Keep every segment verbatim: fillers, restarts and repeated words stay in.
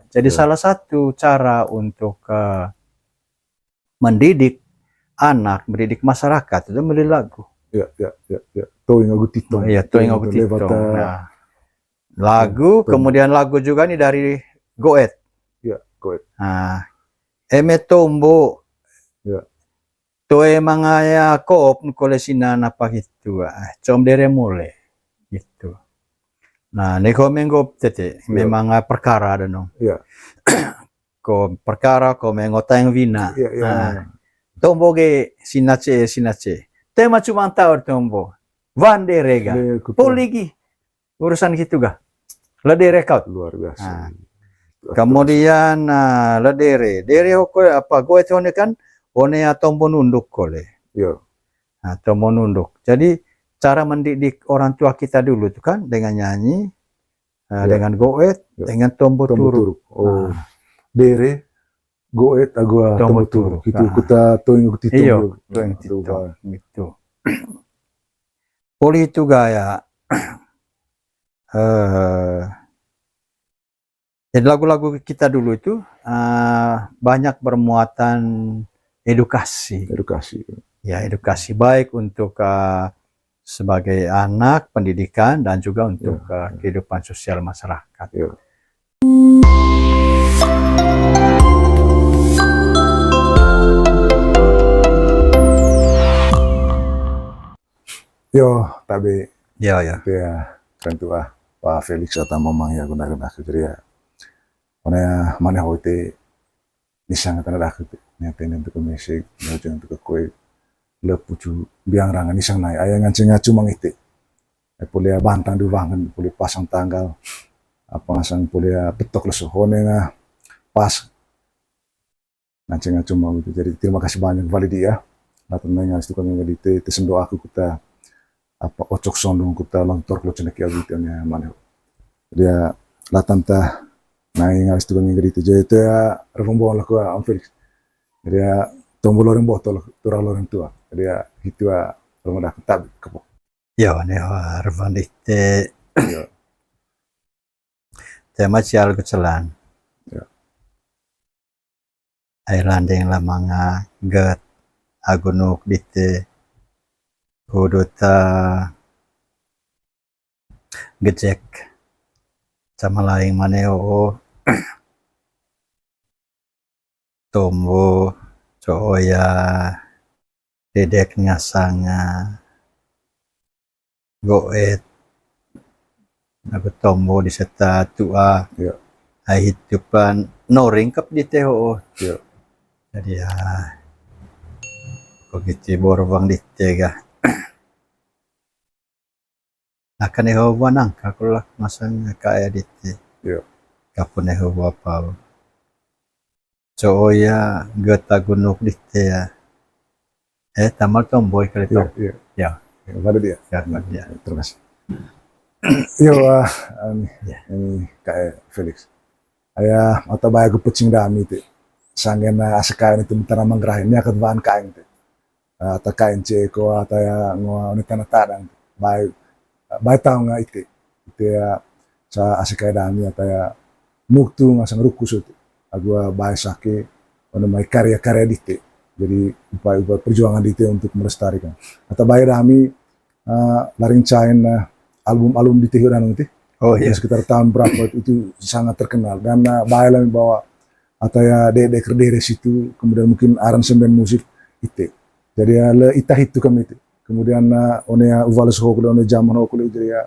Jadi, salah satu cara untuk, eh, mendidik anak, mendidik masyarakat itu melalui lagu. Ya, ya, ya, ya. Toing agu titong. Iya, toing agu titong. Nah, lagu, kemudian lagu juga nih dari Goet. Ya, Goet. Nah, eme tombo. Ya. Toe mangaya koop kole sinan apa gitu. Ah, com dere mole. Gitu. Nah, neho menggo tete, memang, ah, perkara danong. Ya. Ko perkara ko mengo tayang wina. Iya, iya. Nah, tombo ge sinace, sinace. Tema cuma tahu tombo. Wan dere ga. Poligi. Urusan gitu ga. Ledere kau. Luar biasa. Nah. Kemudian, nah, ledere. Dere hoko apa, Goet one kan, one ya tombo nunduk kole. Iya. Nah, tombo nunduk. Jadi, cara mendidik orang tua kita dulu tuh kan, dengan nyanyi, eh, dengan Goet, dengan tombo turuk. Oh. Nah. Dere, Goet agu tombo turuk. Itu kuta toing agu titong. Iyo, toing agu titong. Gitu. Poli itu gaya, eh, jadi lagu-lagu kita dulu itu, eh, banyak bermuatan edukasi. Edukasi. Ya, edukasi baik untuk, eh, sebagai anak, pendidikan, dan juga untuk, eh, kehidupan sosial masyarakat. Iya. Yo, tabe. Ya, ya. Itu ya, keren tuh ah. Wah, Felix atau Mamang ya, guna-guna aku jadi ya. Mana ya, mana hoi te, nisang tanda dah aku te. Nia tenen tuh ke mesek, nia ujung tuh ke kue. Le pucu biang rangan nisang nai. Aya nganceng ngacu mang ite. Eh, poli ya bantang duwangan, poli pasang tanggal. Apa ngasang poli ya petok leso. Hone nga pas. Nganceng-nganceng mau gitu. Jadi terima kasih banyak Validi ya. Nah, tenang harus tukang yang dite, te sendo aku kuta apa ocok sondong kuta lontor kalau cendeki aku itu ya mana. Dia latan ta naing harus tukang yang dite. Jadi itu ya rebong bawang laku ya, Om Felix. Jadi ya tombol orang botol, turang orang tua. Jadi ya itu ya rumah dah tak kepok. Yo, ne ho rebong dite. Yo. Tema cial kucelan. Ya. Ai landing lamanga get agunuk dite. Kudu ta gejek. Sama laing mane o. Tombo, co oya, dedek ngasanga, Goet, aku tombo di seta tua. Iya. Ai hitupan noring kep di teho. Iya. Jadi ya, begitu borobang di tega. Akan eho buanang kakulak masang kaya di te. Iya. Kapun eho buapau. Co oya geta gunuk di te ya. Eh, tamal tomboy kali to. Iya, iya. Ya. Ya, pada dia. Ya, pada dia. Terima kasih. Yo, ah, ini, ini Kak Felix. Aya, mata bae aku pecing dami te. Sanggen, ah, asakain itu mentara manggerahin. Ini akan bahan kain te. Ah, ata kain ceko, ata ya, ngo, ini tanah tadang. Bae, bae tahu nggak ite. Ite ya, sa asakain dami, ata ya, muktu ngasang rukus itu. Agu bae sake, ono mai karya-karya dite. Jadi, upaya-upaya perjuangan dite untuk melestarikan. Ata bae dami, eh, laring cain, eh, album-album dite hiu danung te. Oh, iya. Sekitar tahun berapa itu, itu sangat terkenal. Dan, eh, bae lami bawa ataya dede kerdere situ, kemudian mungkin aransemen musik ite. Jadi ya le ita hitu kami ite. Kemudian, eh, one ya uvalas hokule, one zaman hokule jadi ya,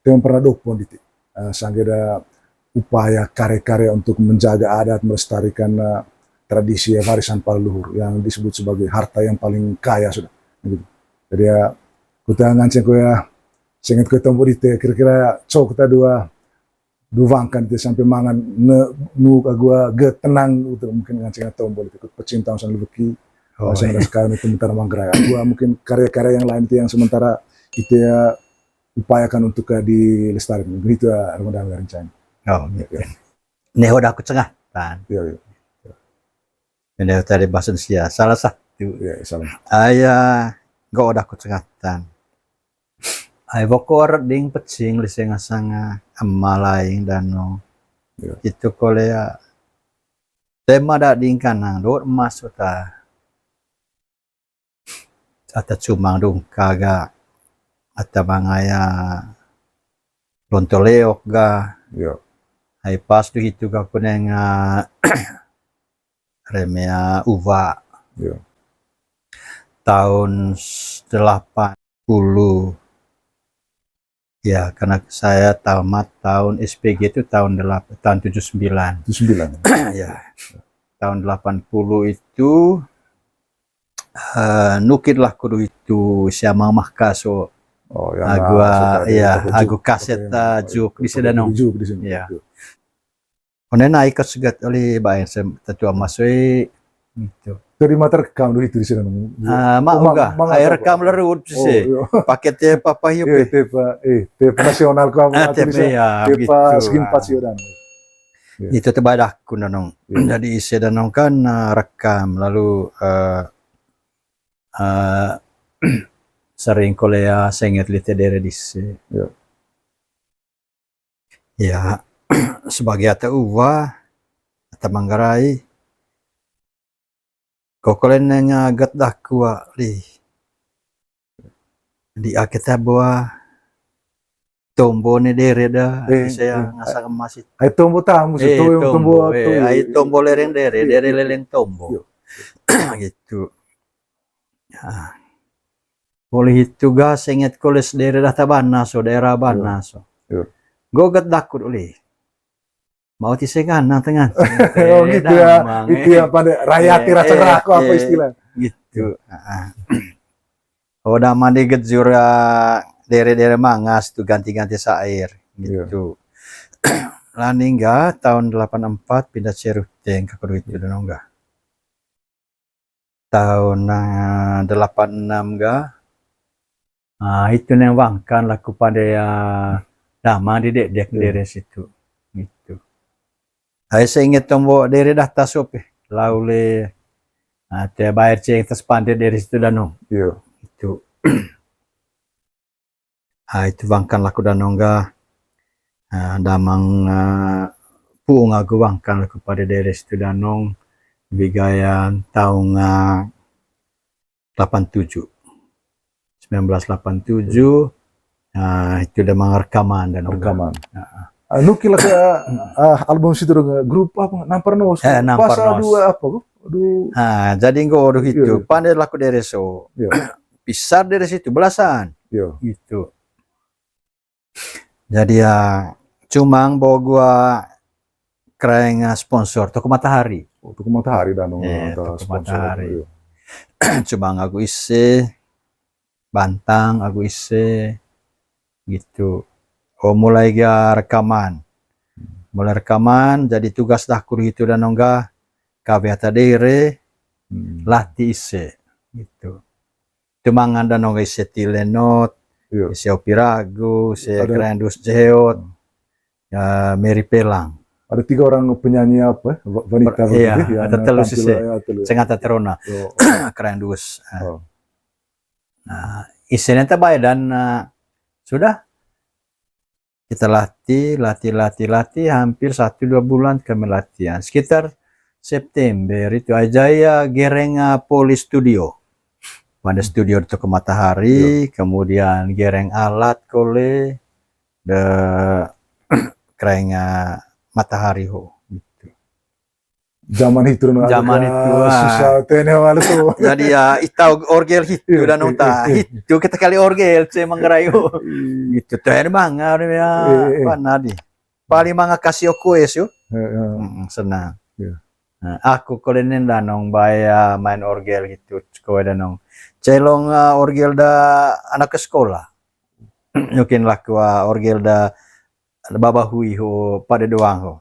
yang pernah dopon dite. Eh, sanggeda upaya karya-karya untuk menjaga adat, melestarikan, eh, tradisi, ya, warisan para leluhur yang disebut sebagai harta yang paling kaya sudah. Gitu. Jadi ya, kuta nganceng ko ya, senget ko tombo dite, kira-kira cok kuta dua, dua wangkan dite sampai mangan ne, nu agua ge tenang gitu, mungkin nganceng tombo dite, kut pecintang sang lebeki, oh, sang iya. Sekarang itu sementara manggerai. Agua mungkin karya-karya yang lain itu yang sementara itu ya upayakan untuk, eh, dilestarikan. Begitu ya, Ramadan rencana. Oh, gitu. Ya. Neho daku cengatan. Iya, iya. Neho tadi bahasa Indonesia, salah satu. Iya, salah. Aya, go daku cengatan. Ai boko ding pecing liseng asanga ama laing dano. Itu kole ya. Tema da dingkanang dot emas uta. Ata cumang dungka ga, ata mangaya lonto leok ga. Ai pas du hitu ga kunenga remea uwa. Tahun delapan puluh. Ya, karena saya tamat tahun S P G itu tahun delapan, tahun tujuh sembilan. Tujuh sembilan. Ya. Tahun delapan puluh itu, eh, nukit lah kudu itu siamang mahka so. Oh, yang agu, ah, ya, agu kaset, ah, juk di Sedanong. Juk di sini. Ya. One na ikut segat oli baen sem tetua masoi gitu. Terima terekam dulu itu di sana. Ah, mak uga. Ai rekam lerut sih. Pakai tape apa yuk? Tape, eh, tape nasional ku apa tulisan? Tape ya, tape gitu. Segimpat sih udah. Itu tebadak ku Danong. Jadi ise Danong kan, eh, rekam lalu, eh, eh, sering kolea senget lite dere dise. Ya, sebagai ata uwa, ata Manggarai, kokolen neng agat daku wa li. Di aketa boa tombo ne dere da, eh, saya ngasak emas itu. Ai tombo tamu sih, eh, tombo, tombo, eh, ai tombo lereng dere, dere leleng tombo. Gitu. Nah, poli hitu ga senget koles daerah Tabanas so, daerah Banas so. Goget dakut oli. Mau ti segana tengan. Oh, gitu ya. Itu yang pandai rayati rasa raku apa istilah. Gitu. Oh, dama di gejur, ah, dere-dere mangas tu ganti-ganti sair. Gitu. Laning ga tahun delapan empat pindah Ceruteng ke kedua itu Danong ga. Tahun, ah, delapan enam ga, ah, itu neng wangkan laku pande, ah, dama di dedek dere situ. Gitu. Ai seinget tombo dere data sope. Laule, ah, te bayar ceng tas pande dere situ Danong. Itu. Ah, itu wangkan laku Danong ga, ah, damang, ah, puung agu wangkan laku pande dere situ Danong, bigayan tahun, ah, delapan tujuh. Sembilan belas delapan tujuh, ah, itu damang rekaman Danong ga. Rekaman. Ah, nukil ke, ah, album situ dong, grup apa? Nampar Nos. Eh, Nampar Nos. Dua apa, Bu? Aduh. Ah, jadi nggo aduh itu, pande laku dere so. Pisar dere situ, belasan. Gitu. Jadi ya, cumang bo gua kereng, ah, sponsor, Toko Matahari. Oh, Toko Matahari Danong, eh, Toko Matahari. Cumang agu ise, Bantang agu ise, gitu. Oh, mulai ga rekaman. Mulai rekaman, jadi tugas daku itu Danong ga, kawe ata dere, latih ise, gitu. Tumangan Danong ga ise Tilenot, ise Opi Ragu, ise Kerendus Jeot, ya, Mary Pelang. Ada tiga orang penyanyi apa, wanita begitu ya, ada telu ise. Sengata terona. Kerendus. Nah, ise nenta bae dan, eh, sudah kita latih, latih, latih, latih, hampir satu dua bulan kami latihan. Sekitar September itu aja ya gereng, ah, poli studio. Pada studio di Toko Matahari, kemudian gereng alat kole, de kereng, ah, Matahari ho. Gitu. Zaman itu, zaman itu, ah, susah tene wala tuh. Jadi ya, ita orgel hitu dan uta hitu kita kali orgel, saya Manggarai. Gitu tuh, ada manga, ya, apa nadi. Paling manga kasih oku es, yuk. Senang. Nah, aku kolenen Danong bae, ah, main orgel gitu, kowe Danong. Celong, ah, orgel da anak ke sekolah. Mungkin laku, ah, orgel da baba hui ho, pada doang ho.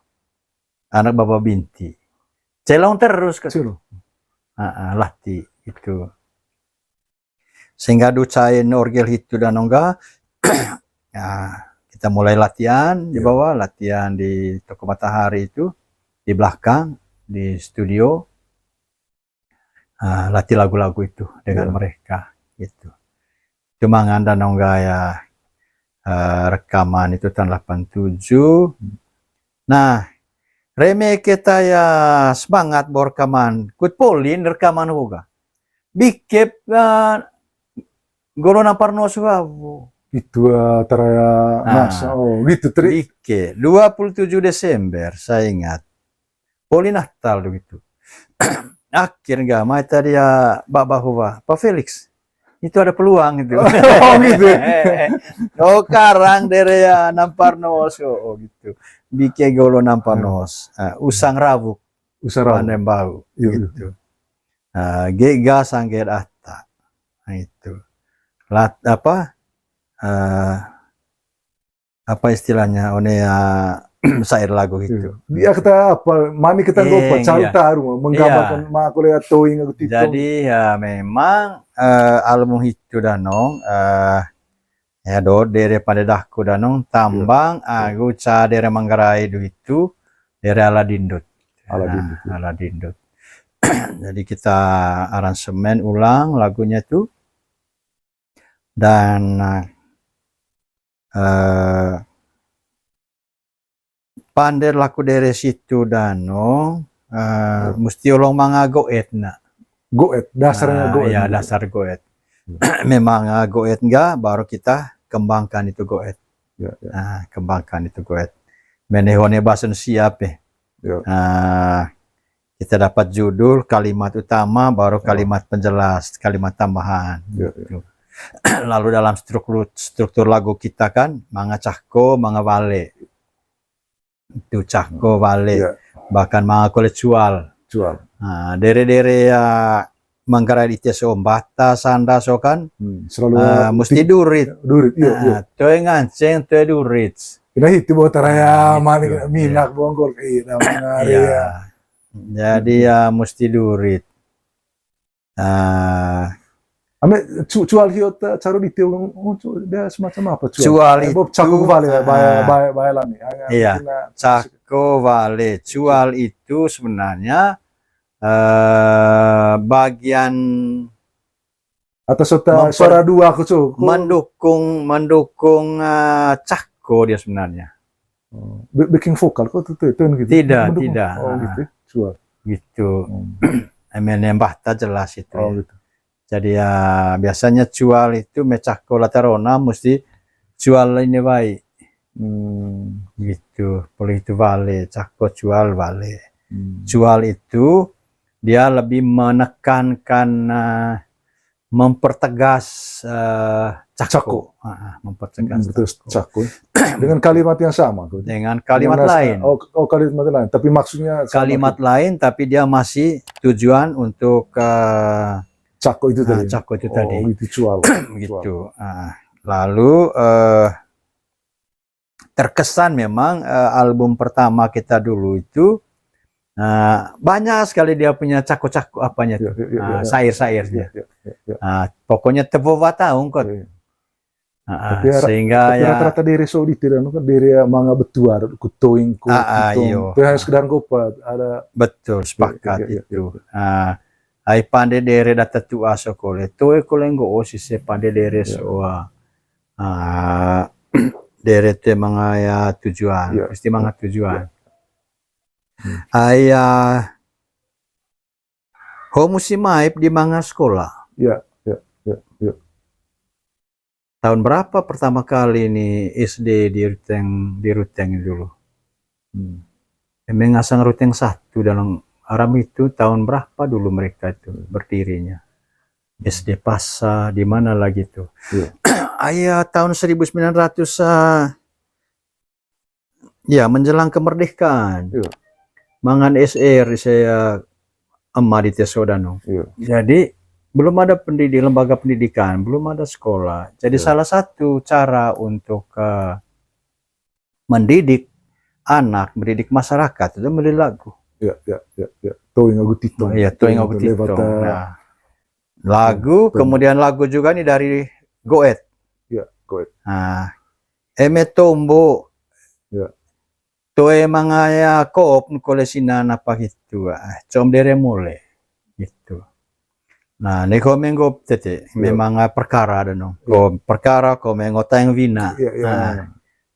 Anak baba binti. Celong terus ke. Celong. Ah, ah, latih itu. Sehingga du cain orgel hitu Danong ga, ya, kita mulai latihan di bawah, latihan di Toko Matahari itu, di belakang, di studio. Ah, latih lagu-lagu itu dengan mereka, gitu. Cuma nganda Danong ga ya, eh, rekaman itu tahun delapan tujuh. Nah, Reme keta ya semangat bo rekaman. Kut polin rekaman hoga. Bikep, ah, golo nampar nos wawo. Itu, ah, teraya Ah. nasa. Oh, gitu, Tri. Bike, dua puluh tujuh Desember, saya ingat. Polin Natal gitu. Akhir ga, mai tadi ya, Mbak Bahuwa, Pak Felix, itu ada peluang gitu. Oh, gitu. Oh, karang dere ya, nampar nos, oh, oh, gitu. Bike golo nampar Hmm. nos. Ah, usang rawuk. Usara. Pandai mbau, Iya, iya. gitu. Ah, ge ga sangge data. Nah, itu. Lat-, apa, eh, apa istilahnya, one ya, syair lagu Iya. itu. Dia kata apa, mani kita Iya, gopa, caru iya. taru, menggambarkan Iya. ma aku lihat toing aku titong. Jadi, ya, memang, eh, album itu danong, eh, Ya do, dere pande daku danong, tambang, Iya. agu ca dere Manggarai du itu, dere ala dindut. Ala Nah, dindut, ya. ala dindut. Jadi kita aransemen ulang lagunya itu. Dan, eh, pande laku dere situ danong, eh, Iya. musti olong manga goetna. Goet, dasarnya Ah, goet ya, gitu. dasar goet. Hmm. Memang, ah, goet enggak, baru kita kembangkan itu goet. Ya, ya. Ah, kembangkan itu goet. Menehone basen siap, eh. Ya. Ah, kita dapat judul, kalimat utama, baru Oh. kalimat penjelas, kalimat tambahan, Ya, gitu. ya. Lalu dalam struktur, struktur lagu kita kan, manga cahko, manga wale. Itu cahko wale. Iya. Bahkan manga kole cual. Cual. Nah, dere-dere ya Manggarai di tes ombata sanda so kan. Hmm, selalu Ah, musti ti-, durit. durit, iya, iya. Ah, toe nganceng, toe durit. Ina hiti bo taraya Nah, mani gitu, minak iya. bonggol, iya, namanya Iya. area. Jadi Hmm. ya musti durit. Ah. Ame cu-, cual hio ta, caro dite ulang, oh, cu-, dia semacam apa cual? Cual Eh, Bob, itu, cako kebalik, ah, bahaya, bahaya, bahaya lami. Hanya iya, mungkin, ah, cako wale. Cual itu sebenarnya, eh, bagian Atau sota-, mempar-, suara dua aku, cu. Mendukung, mendukung, eh, cako dia sebenarnya. Oh, ba-, backing vokal kok tuh, tuh, tuh, gitu. Tidak, Mendukung. tidak. Oh, Ah. gitu. Cual. Gitu. Hmm. Eme nembah tak jelas itu, Oh, ya. gitu. Jadi, ya, biasanya cual itu me cahko latar ona musti cual ini baik. Hmm. Gitu. Poli itu wale, cahko cual wale. Hmm. Cual itu dia lebih menekankan, eh, mempertegas, eh, cahko. Cahko. Ah, ah, mempertegas Hmm, betul, cahko. cahko. Dengan kalimat yang sama, tuh. Dengan kalimat Dengan nas-, lain. oh, oh, kalimat lain. Tapi maksudnya sama, Kalimat tuh. lain, tapi dia masih tujuan untuk, eh, Cahko itu ah, tadi. cahko itu Oh, tadi. itu cual. Gitu. Cual. Ah, lalu, eh, terkesan memang, eh, album pertama kita dulu itu, eh, banyak sekali dia punya cahko-cahko apanya Iya, tuh, iya, iya, eh, iya. syair-syairnya. Iya, iya, iya, iya. Ah, pokoknya tebo wataung kot. Iya, iya. Ah, ah, Tapi ara-, sehingga tapi ya rata-rata dere so di tidak, kan dere manga betuar, ku toing, ku Ah, ah, titong. iyo. Itu hanya sekedar gopa, ada Betul, Iya, sepakat iya, iya, itu. iya. Ah, ai pande dere data tua so kole. Toe kole nggo o sise pande dere Iya. so, ah, ah, dere te manga ya tujuan, Iya. mesti manga tujuan. Iya. Hmm. Ai, ah, ho musi maip di manga sekolah. Iya, iya, iya, iya. Tahun berapa pertama kali nih S D di Ruteng, di Ruteng dulu? Hmm. Eme ngasang Ruteng satu dalam aram itu tahun berapa dulu mereka itu Hmm. berdirinya? S D Pasa, di mana lagi tuh? Iya. Ai, ah, tahun seribu sembilan ratus, ah, ya, menjelang kemerdekaan. Iya. Mangan S R saya ema di Teso danong. Iya. Jadi, belum ada pendidik, lembaga pendidikan, belum ada sekolah. Jadi, Iya. salah satu cara untuk, eh, mendidik anak, mendidik masyarakat itu melalui lagu. Iya, iya, iya, iya. Toing agu titong. Iya, toing agu Toing agu titong. lewat, eh, Nah, lagu, Betul. kemudian lagu juga nih dari Goet. Iya, Goet. Nah, eme tombo. Iya. Toe mangaya kop kole sinan apa gitu. Ah, com dere mole. Gitu. Nah, ni ko menggo tete, Iya. memang, ah, perkara danong. Iya. Ko perkara, ko mengo tayang wina. Iya, iya, Nah, iya.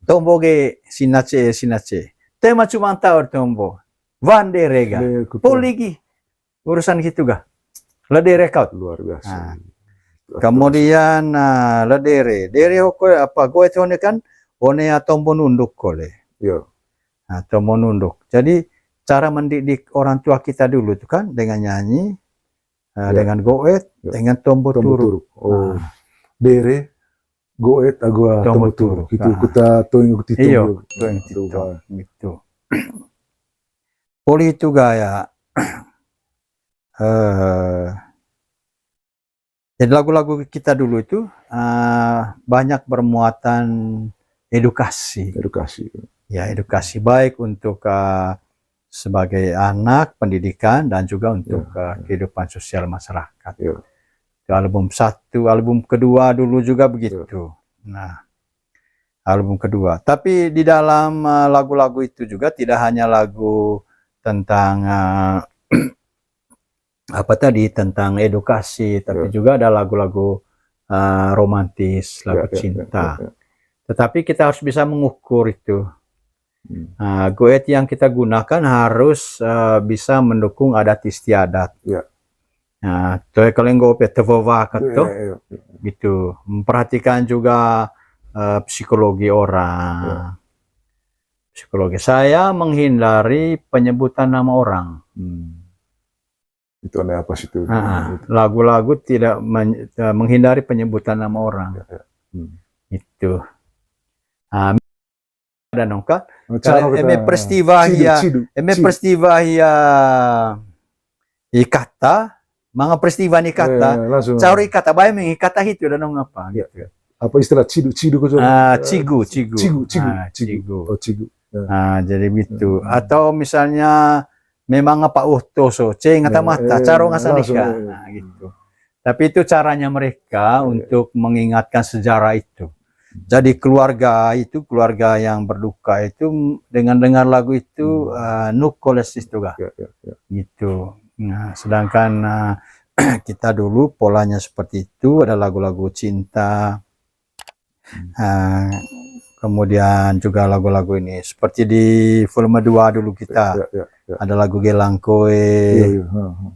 tombo ge sinace, sinace. Tema cuma taur tombo. Wan dere ga. Dere kutu. Poli gi. Urusan gitu ga. La dere kaut. Luar biasa. Nah. Luar biasa. Kemudian, nah, la dere. Dere hoko apa, goet hone kan, hone ya tombo nunduk kole. Iya. Nah, tombo nunduk. Jadi, cara mendidik orang tua kita dulu tuh kan, dengan nyanyi, eh, iya, dengan goet, iya, dengan tombo turu. Tombo turu. Oh. Nah. Dere, goet, agu tombo turu. Tombo turu. Gitu, ah, kuta toing kuti tombo. Iyo, toing kuti tombo. Gitu. Poli itu gaya, eh, jadi lagu-lagu kita dulu itu, eh, banyak bermuatan edukasi. Edukasi. Ya, edukasi baik untuk, eh, sebagai anak, pendidikan, dan juga untuk, ya, eh, kehidupan sosial masyarakat. Ya. Itu album satu, album kedua dulu juga begitu. Ya. Nah, album kedua. Tapi di dalam, eh, lagu-lagu itu juga tidak hanya lagu tentang, eh, apa tadi, tentang edukasi, tapi, ya, juga ada lagu-lagu, eh, romantis, lagu, ya, ya, ya, cinta. Ya, ya. Tetapi kita harus bisa mengukur itu. Hmm. Nah, goet yang kita gunakan harus, eh, bisa mendukung adat istiadat. Ya. Nah, toe kaleng gope tevowa keto. Ya, ya, ya. Gitu. Memperhatikan juga, eh, psikologi orang. Ya. Psikologi. Saya menghindari penyebutan nama orang. Hmm. Itu aneh apa situ? Ah, lagu-lagu tidak men-, eh, menghindari penyebutan nama orang. Ya, ya. Hmm. Itu. Ah, ada nongka. Oh, kalau eme peristiwa cidu, hia, cidu, eme cidu. Peristiwa hia ikata, manga peristiwa ni kata, ya, ya, langsung. Caur ikata, bae mengikata hitu, ada nong apa, ya, gitu. Apa istilah cidu, cidu kok, ah, cigu, cigu. Cigu, cigu, ah, cigu. Cigu. Oh, cigu. Ya. Ah, jadi begitu. Hmm. Atau misalnya memang apa, oh, toso, ceng, ngata, ya, mata, eh, caro ngasa langsung, nika. Ya. Nah, gitu. Tapi itu caranya mereka, ya, untuk mengingatkan sejarah itu. Jadi keluarga itu, keluarga yang berduka itu dengan dengar lagu itu, hmm, eh, nuk kolesis juga. Ya, ya, ya. Gitu. Nah, sedangkan, eh, kita dulu polanya seperti itu, ada lagu-lagu cinta, hmm, eh, kemudian juga lagu-lagu ini. Seperti di volume dua dulu kita, ya, ya, ya, ya, ada lagu Gelangkoe. Iya, iya. Ha, ha.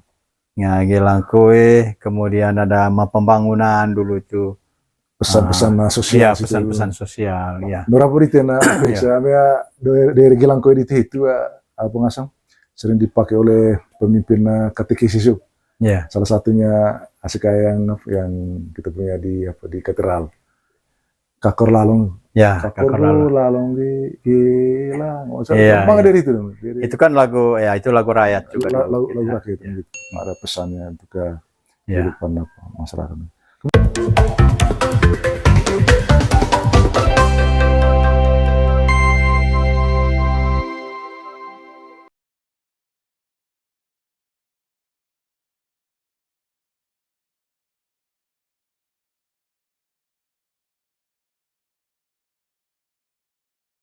Ya, Gelangkoe, kemudian ada ma-, pembangunan dulu itu. Pesan-pesan, ah, sosial, iya, situ. Pesan-pesan sosial, ya. Nora Purita na, iya, bisa, ya, dari, dari Gelangkoe di itu, eh, apa ngasang? Sering dipakai oleh pemimpin, eh, katekis itu. Ya. Salah satunya asik kayak yang, yang kita punya di, apa, di katedral. Kakor Lalong. Ya, Kakor Lalong. Kakor Lalong di Gelang. Oh, iya, manga, iya, dari itu dong. Dari itu kan lagu, ya, itu lagu rakyat juga la-, dong. Lagu, lagu, ya, rakyat, ya, gitu. Ada pesannya untuk ke, ya, kehidupan apa, masyarakat.